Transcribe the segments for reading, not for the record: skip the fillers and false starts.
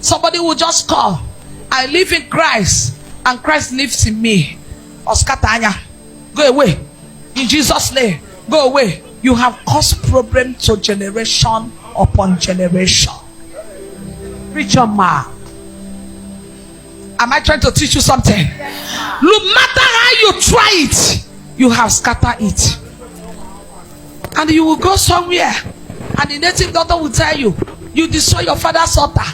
Somebody will just call, "I live in Christ and Christ lives in me." Ọ scatter anya. "Go away. In Jesus' name, go away." You have caused problem to generation upon generation. Preacher ma. Am I trying to teach you something? No matter how you try it, you have scattered it. And you will go somewhere, and the native doctor will tell you, "You destroy your father's altar.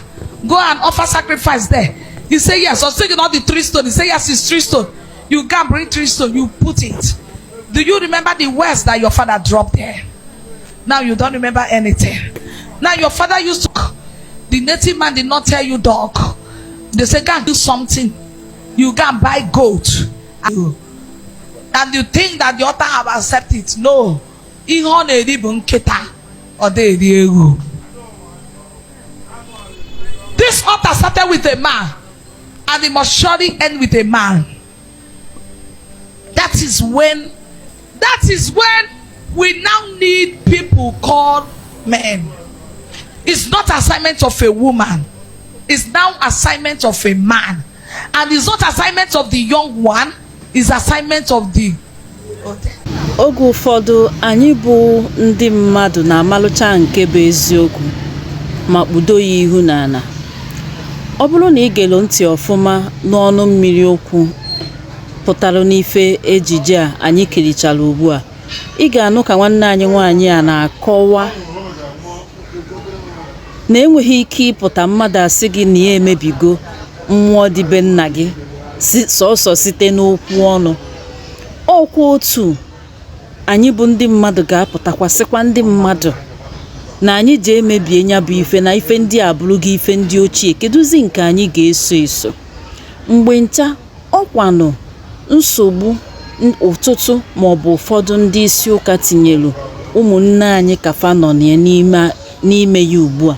Go and offer sacrifice there." You say yes, or say not the three stone. You say yes, it's three stone. You can bring three stone, you put it. Do you remember the words that your father dropped there? Now you don't remember anything. Now your father used to, the native man did not tell you dog. They say, "Go and do something." You go and buy goat. And you think that the altar have accepted it. No. Ihe ọ na-eri bụ nkịta. Ọ dị eri ewu. This altar started with a man, and it must surely end with a man. That is when we now need people called men. It's not assignment of a woman. It's now assignment of a man. And it's not assignment of the young one, it's assignment of the Oge ụfọdụ anyị bụ ndị mmadụ na-amalụcha nke bụ eziokwu ma kpudo ya ihu n'ala. Ọ bụrụ na ị gelu ntị ọfụma n'ọnụ mmiri okwu pụtara n'ife ejije a anyị kirichara ugbu a, ị ga-anụ ka nwanne anyị nwaanyị a na-akọwa na enweghị ike ịpụta mmadụ asị gị na ya emebigo mmụọ dị be nna gị si sọsọ site n'okwu ọnụ. Ọkwa otu anyị bụ ndị mmadụ ga-apụtakwa sịkwa ndị mmadụ na anyị ji emebie ya bụ ife na ife ndị a bụrụgo ife ndị ochie. Kedụzi nke anyị ga-eso eso mgbe ncha ọkwanụ nsogbu ụtụtụ maọbụ ụfọdụ ndị isi ụka tinyelu ụmụnne anyị ka fa nọ na ya n'ime ya ugbu a,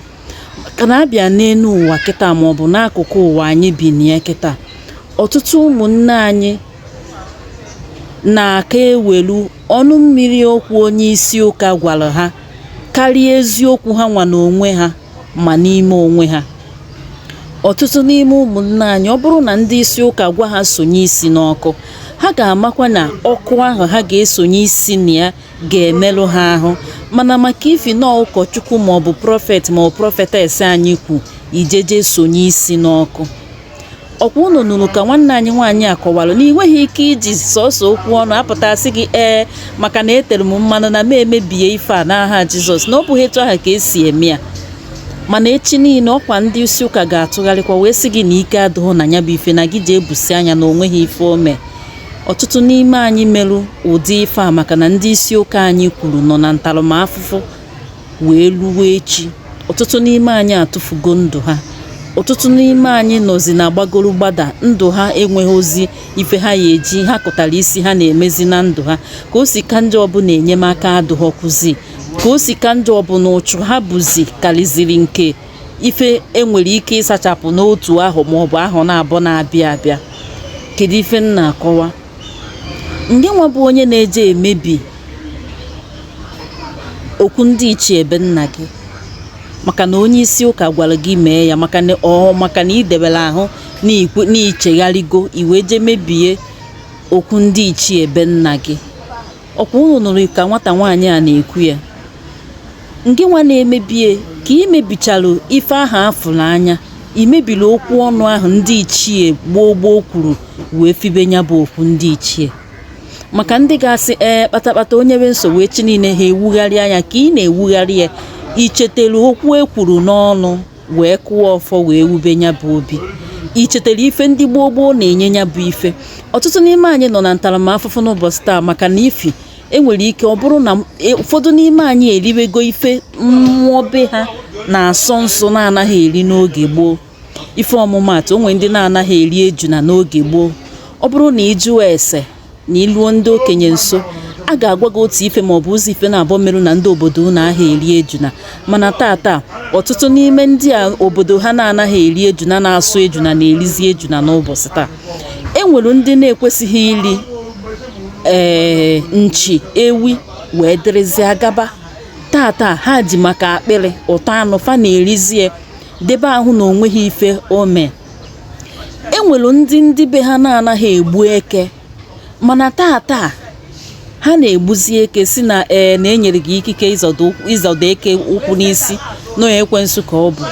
maka na abịa n'elu ụwa kịta maọbụ n'akụkụ ụwa anyị bi na ya kịta, ọtụtụ ụmụnne anyị na-aka ewelu ọnụ mmiri okwu onye isi ụka gwara ha karịa eziokwu ha nwa n'onwe ha ma n'ime onwe ha. Ọtụtụ n'ime ụmụnne anyị, ọ bụrụ na ndị isi ụka gwa ha sonye isi n'ọkụ, ha ga-amakwa na ọkụ ahụ ha ga-esonye isi na ya ga-emerụ ha ahụ, mana maka ifi na ụkọchukwu maọbụ prophet maọbụ prophetess anyị kwu ijeje sonye isi n'ọkụ. Ọkwa unu nụrụ ka nwanne anyị nwaanyị a kọwara na ị nweghị ike iji sọsọ okwu ọnụ apụtasị gị ee maka na etere m mmanụ na m emebie ife a n'aha Jizọs, na ọ bụghị etu ahụ ka esi eme ya. Mana echi niile ọkwa ndị isi ụka ga-atụgharịkwa wee sị gị na ike adịghị na ya bụ ife na gị ji ebusi anya na onweghị ife ome. Ọtụtụ n'ime anyị merụ ụdị ife a maka na ndị isi ụka anyị kwuru nọ na ntaramahụhụ wee luwe echi. Ọtụtụ n'ime anyị atụfugo ndụ ha. Ọtụtụ n'ime anyị nọzi na gbagoro gbada ndụ ha, enweghị ozi ife ha ya eji ha kụtara isi ha na-emezi na ndụ ha. Ka o si ka njọ ọbụla enyemaka adụghọkwụzi, ka o si ka njọ ọbụla ụchụ ha bụzi karịziri nke ife enwere ike ịsachapụ n'otu ahụ maọbụ ahụ na-abụ na-abịa abịa. Kedu ife m na-akọwa? Ngị nwa bụ onye na-eje emebi okwu ndị ichie ebe nna gị maka na onye isi ụka gwara gị mee ya, maka na ọ maka na ị debere ahụ n'ichegharịgo iwee jee mebie okwu ndị ichie ebe nna gị. Ọkwa unu nụrụ ka nwata nwaanyị a na-ekwu ya, ngị nwa na-emebie ka ị mebicharụ ife ahụ afụrụ anya, imebiri okwu ọnụ ahụ ndị ichie gboo gboo kwuru wee fibe ya bụ okwu ndị ichie. Maka ndị ga-asị ee kpatakpata onye nwe nsogbu echi niile ha ewugharị anya ka ị na-ewugharị ya, ichetara okwu ekwuru n'ọnụ wee kụọ ọfọ wee wube ya bụ obi, ichetara ife ndị gboo gboo na-enye ya bụ ife. Ọtụtụ n'ime anyị nọ na ntaramahụhụ n'ụbọchị taa maka na ifi enwere ike ọ bụrụ na ụfọdụ n'ime anyị eriwego ife mmụọ be ha na-asọ nsọ na-anaghị eri n'oge gboo. Ife ọmụmaatụ, onwe ndị na-anaghị eri ejuna n'oge gboo. Ọ bụrụ na ị jụọ ese na iluo ndị okenye nso, a ga-agwa gị otu ife maọbụ ụzọ ife na-abọ merụ na ndị obodo unu ahụ eri ejuna. Mana tata ọtụtụ n'ime ndị a obodo ha na-anaghị eri ejuna na-asụ ejuna na-erizi ejuna n'ụbọchị taa. E nwere ndị na-ekwesịghị iri ee nchi ewi wee dịrịzịa gaba tata, ha ji maka akpịrị ụtọ anụ fa na-erizie. Debe ahụ na onweghị ife o mee. E nwere ndị be ha na-anaghị egbu eke, mana tata ha na-egbuzi eke, si na ee, na enyere gị ikike ịzọdo eke ụkwụ n'isi, na ekwensu ka ọ bụ.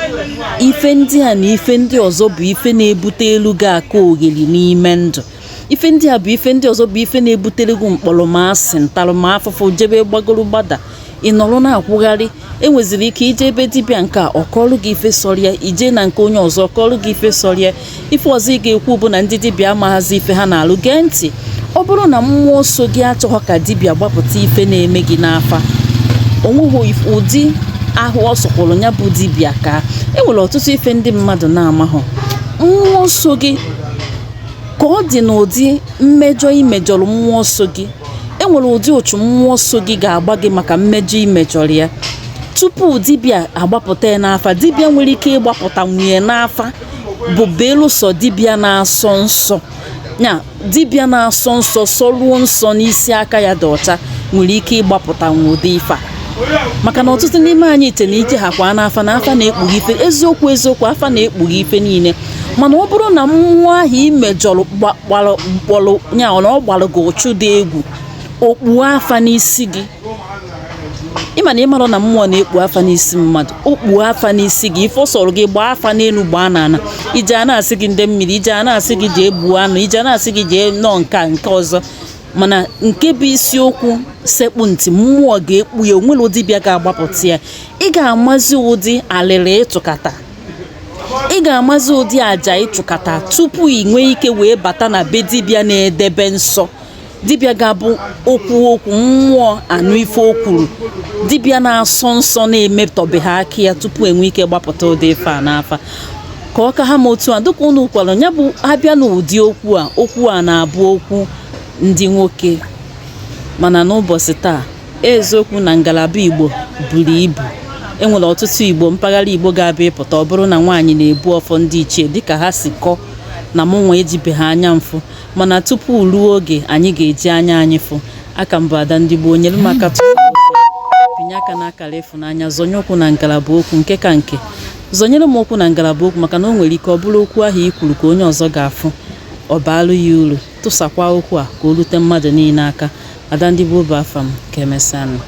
Ife ndị a na ife ndị ọzọ bụ ife na-ebute elu gị aka ogheli n'ime ndụ. Ife ndị a bụ ife ndị ọzọ bụ ife na-ebutere gị mkpọrọmasị, ntaramahụhụ, jebe gbagoro gbada, ị nọrọ na-akwụgharị. Enweziri ike ije ebe dibịa nke a, ọkọọrụ gị ife sọrọ ya, ije na nke onye ọzọ, ọkọọrụ gị ife sọrọ ya. Ife ọzọ ị ga-ekwu bụ na ndị dibịa amaghazi ife ha na-alụ. Gee ntị, ọ bụrụ na mmụọ so gị achọghọ ka dibịa gbapụta ife na-eme gị n'afa, onweghị ụdị ahụ ọ sọkwụrụ ya bụ dibịa. Ka e nwere ọtụtụ ife ndị mmadụ na-amahụ. Mmụọ so gị ka ọ dị n'ụdị mmejọ imejọrọ mmụọ so gị, enwere ụdị ụchụ mmụọ so gị ga-agba gị maka mmejọ imejọrọ ya tupu dibịa agbapụta ya n'afa. Dibịa nwere ike ịgbapụta nwunye n'afa bụ belụsọ dibịa na-asọ nsọ ya. Dibịa na-asọ nsọ, sọruo nsọ n'isi, aka ya dị ọcha, nwere ike ịgbapụta ụdị ife a, maka na ọtụtụ n'ime anyị che na ije ha kwa n'afa na afa na-ekpughe ife. Eziokwu, eziokwu, afa na-ekpughe ife niile, mana ọ bụrụ na mmụọ ahụ imejọrọ gbara kpọrọ ya, na ọ gbara gị ụchụ dị egwu, okpuo afa n'isi gị. Ịma na ịmarụ na mmụọ na-ekpu afa n'isi mmadụ, o kpuo afa n'isi gị, ife ọ sọrọ gị gbaa afa n'elu, gbaa n'ala, ije a na-asị gị ndị mmiri, ije a na-asị gị jee gbuo anụ, ije a na-asị gị jee nọọ nka nke ọzọ. Mana nke bụ isiokwu sekpu ntị, mmụọ ga-ekpu ya, onwere dibịa ga-agbapụta ya. Ị ga-amazi ụdị alịrị ịtụkata, ị ga-amazi ụdị àjà ịchụkata tupu ị nwee ike wee bata na be dibịa na-edebe nsọ, dibịa ga-abụ okwu okwu mmụọ anụ ife o kwuru, dibịa na-asọ nsọ, na-emetọbeghị aka ya tupu enwe ike gbapụta ụdị ife a n'afa. Ka ọ ka ha ma otu a dịka unu kwara ya bụ abịa n'ụdị okwu a. Okwu a na-abụ okwu ndị nwoke, mana n'ụbọchị taa, eziokwu na ngalaba Igbo buru ibu, enwere ọtụtụ Igbo, mpaghara Igbo ga-abịa ịpụta. Ọ bụrụ na nwaanyị na-ebu ọfọ ndị ichie dịka ha si kọọ na mụ nwa ejibeghị anya mfụ, mana tupu ruo oge anyị ga-eji anya anyị fụ. Aka mbụ, ada ndị gboo, nyere m aka pinye aka n'akara ịfụnanya, zọnye ụkwụ na ngalaba okwu nke ka nke, zọnyere m ụkwụ na ngalaba okwu, maka na o nwere ike ọ bụrụ okwu ahụ i kwuru ka onye ọzọ ga-afụ, ọ baalụ ya uru. Tụsakwa okwu a ka o rute mmadụ niile aka. Ada ndị gboo bụ afa m. Ka emesịanụ.